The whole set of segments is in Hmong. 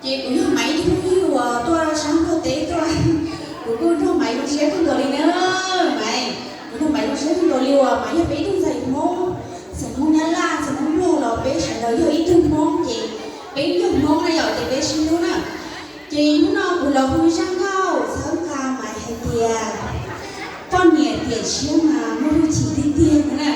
Ces kuv yog Maiv ib tug phooj ywg uas tuaj sab Nplog teb tuaj, kuv kuj nrog Maiv zoo siab kawg nkaus li na. Maiv, kuv nrog Maiv zoo siab kawg nkaus li uas Maiv yog peb ib tug ntxhais Hmoob, ntxhais Hmoob Nyab Laj, ntxhais Hmoob Nplog los peb sawv daws yog ib tug Hmoob ces peb yog Hmoob na yom, ces peb sib hlub na. Ces hnub no kuv los hu zaj nkauj txhawb nqa Maiv hais tias poj niam tiam tsiaj mas muaj hwj chim tiag tiag na.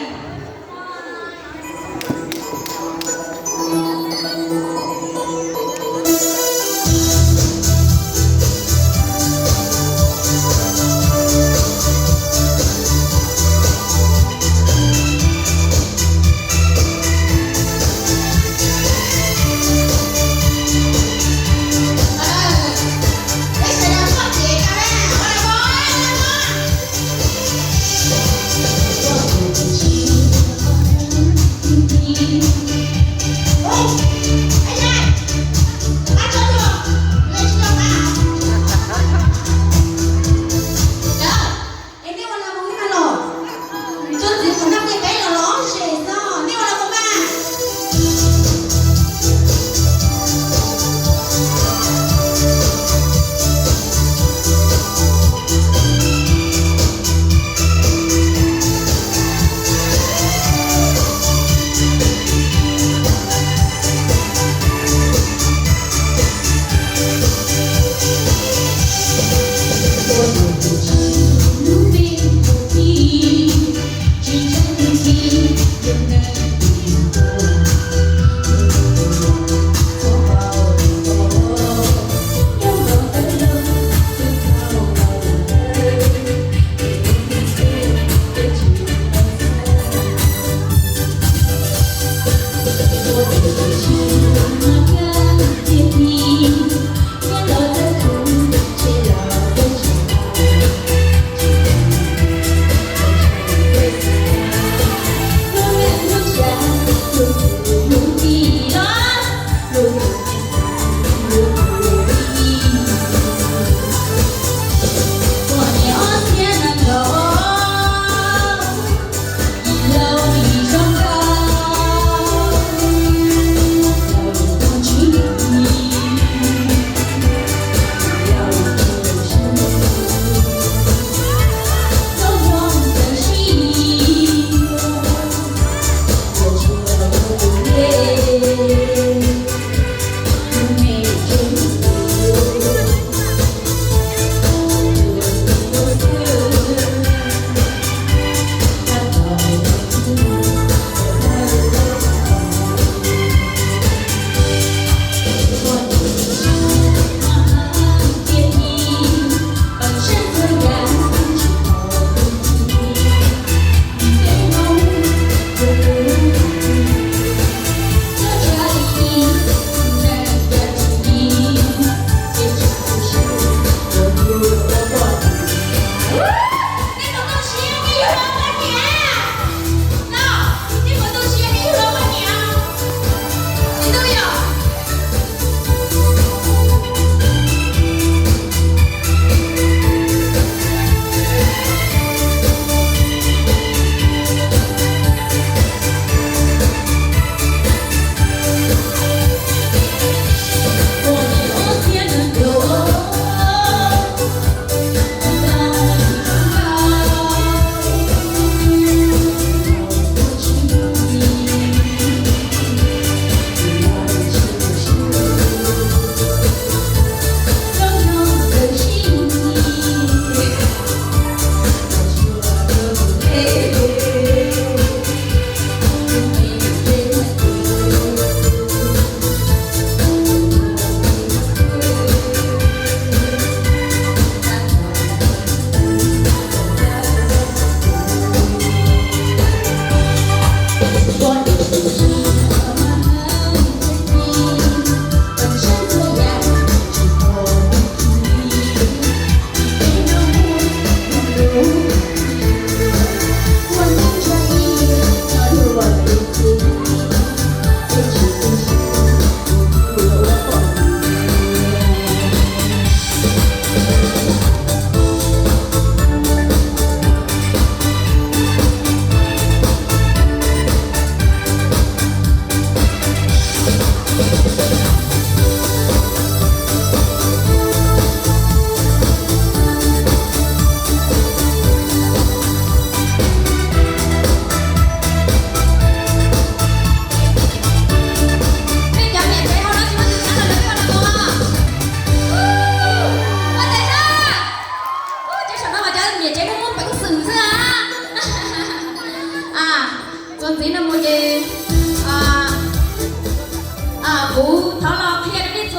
Txiv no mus ces